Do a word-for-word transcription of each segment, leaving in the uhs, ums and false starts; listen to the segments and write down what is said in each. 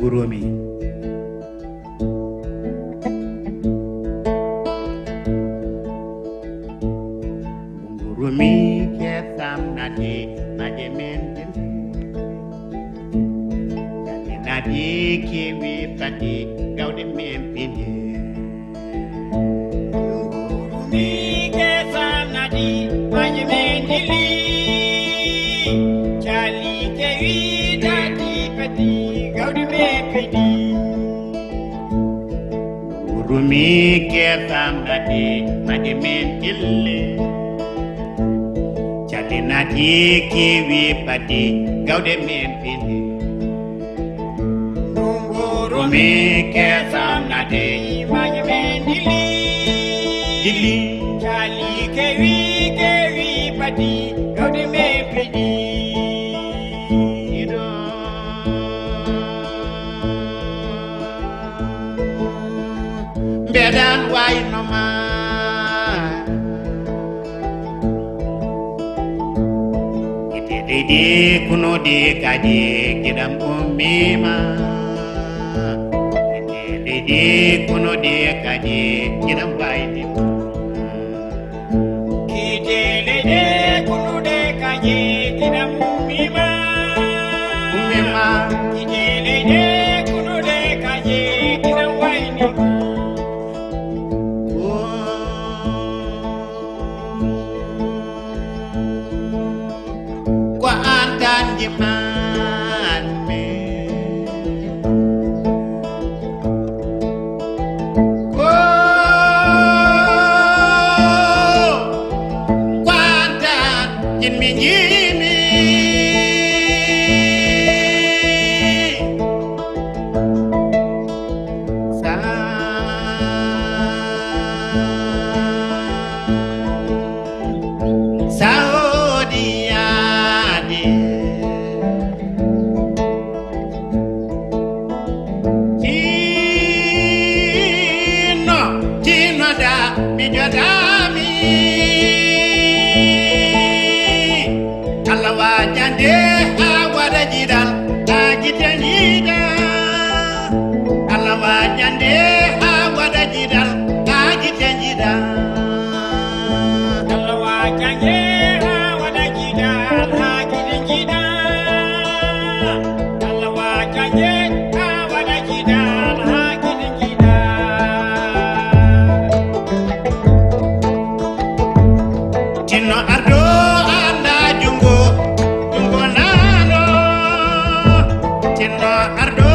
Romi. Ngurumi kesam nati maje men dindi. Kali nati kiwi pati gawde men pindi. Ngurumi kesam nati maje men dindi. Cali kewi dati pati gawde men pindi. Rumi kesam nati maje men kille. Cali nati kiwi pati gawde men pindi. Rumi kesam nati maje men kille. Kille. Cali kewi kewi pati gawde men pindi. Ido. Mbeɗan wayno ma. Ite leydi kunuɗi kadi giɗam ummima. Ite leydi kunuɗi kadi giɗam waynima. Kiite leyɗe kunduɗe kaje kiɗam ummima. Ummima. Kiite leyɗe kunduɗe kaje kiɗam wayni. Ko an tan njimanmi. Ko, ko an tan njiɗmi, njiɗmi. Sa, sa hoɗi yaade. Tinno, tinnoɗa, mi joɗami. Allah wañande ha waɗa jiɗal, ha gite jiɗa. Allah wañande ha waɗa jiɗal, ha gite jiɗa. Allah wañande ha waɗa jiɗal, ha gite jiɗa. Allah wañande ha waɗa jiɗal, ha gite jiɗa. Tinno ardo anda jungo, jungo nano. Tinno ardo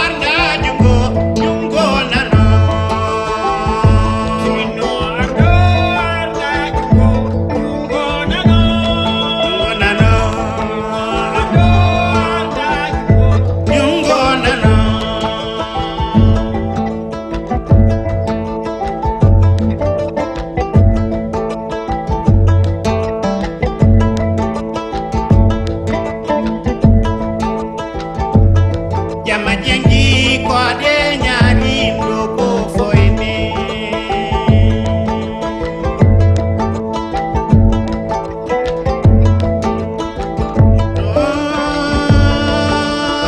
anda jungo, jungo nano. Tinno ardo anda jungo, jungo nano. Jungo nano. Ardo anda jungo, jungo nano. Jama jengi ko de ñaani ɗo ko foyni.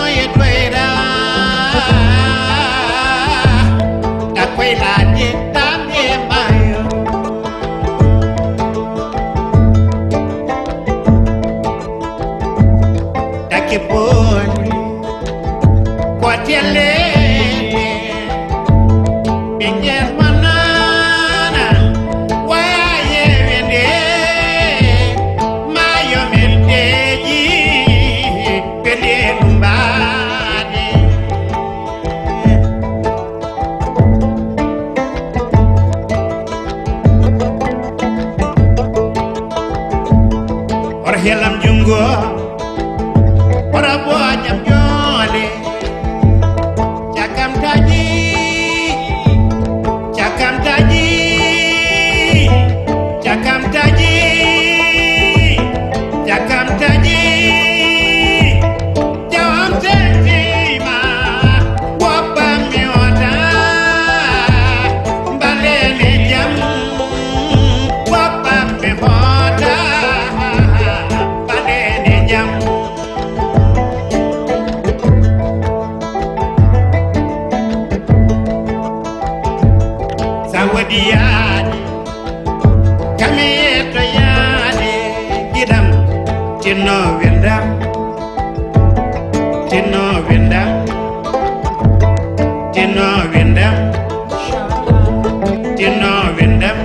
Oye toyra, takoy laje tambe mayo. Take poni. Ko tellede ɓinngel mon nana waya yewende maayo men deeƴi ɓe nde ɗum mbaade. Ora helam junngo. Ora boñam ñoole. Cakam taji. Cakam taji. Cakam taji. Cakam taji. Jawam tentima. Woppam mi wota. Mbaleni jam. Woppam mi wota. Mbaleni jam. Kami yetto yaade giɗam, tinno windam, tinno windam, tinno windam, tinno windam.